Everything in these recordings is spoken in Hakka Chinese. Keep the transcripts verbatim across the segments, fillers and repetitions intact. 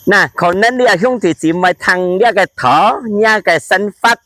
那可能這兄弟姊妹聽這个道，這个生活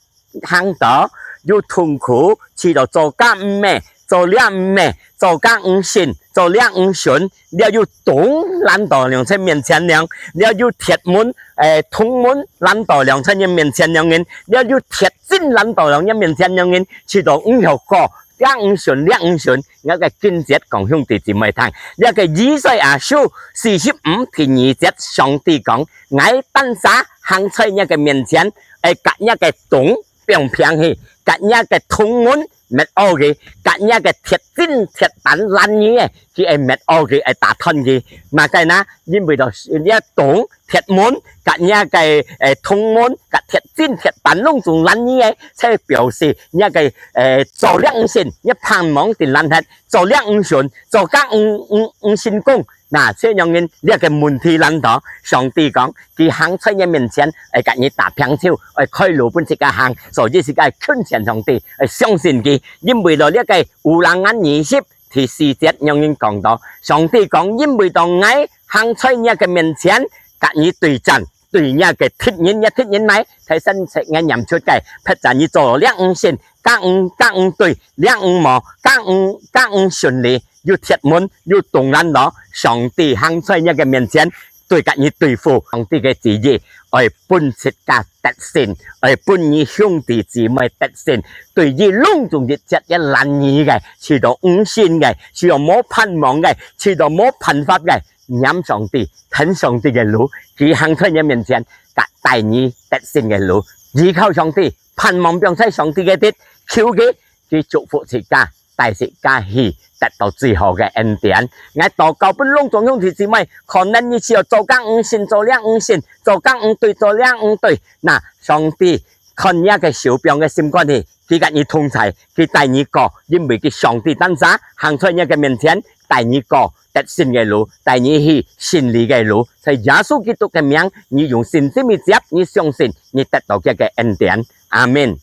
行道，有痛苦，試著做甲毋係，做這毋係，做甲毋順，做這毋順，這有洞攔到兩儕面前兩，這有鐵門，誒，洞門攔到兩儕人面前兩人，這有鐵證攔到兩人面前兩人，試著毋曉過，這毋順，這毋順。這个經節講兄弟姊妹聽，這个以賽亞書四十五第二節，上帝講：「𠊎單儕行在若个面前，愛甲若个洞 放平去，甲若个洞門滅忒去，甲若个鐵證鐵板攔你个，佢愛滅忒去，愛打斷去。」麼个呢？因為到這洞、鐵門，甲若个，誒，洞門，甲鐵證鐵板攏總攔你个，這表示若个，誒，做這毋順，若盼望定攔忒，做這毋順，做甲毋，毋，毋成功。 那，這樣人，這个問題難道上帝講，佢行在你面前，愛甲你打平手，愛開路分自家行，所以自家愛近前上帝，愛相信佢，因為到這个烏蘭安二十第四節，樣人講到，上帝講，因為到𠊎行在你个面前，甲你對戰，對你个敵人，你敵人來，提升出𠊎念出个，撇在你做這毋順，甲毋，甲毋對，這毋無，甲毋，甲毋順利。 有鐵門，有洞攔到，上帝行在你个面前，對甲你對付。上帝个旨意，愛分自家得勝，愛分你兄弟姊妹得勝。對於攏總一切个攔你个，試著毋順个，試著無盼望个，試著無辦法个，念上帝，跈上帝个路，佢行在你面前，甲帶你得勝个路。依靠上帝，盼望放在上帝个地，求佢，佢祝福自家， 帶自家去得到最好个恩典。𠊎禱告分攏總兄弟姊妹，可能你試著做甲毋順，做這毋順，做甲毋對，做這毋對。那，上帝看你个手放个心肝去，佢甲你同在，佢帶你過，因為佢上帝單儕行在你个面前，帶你過得勝个路，帶你去勝利个路。在耶穌基督个名，你用信心去接，你相信，你得到佢个恩典。阿們。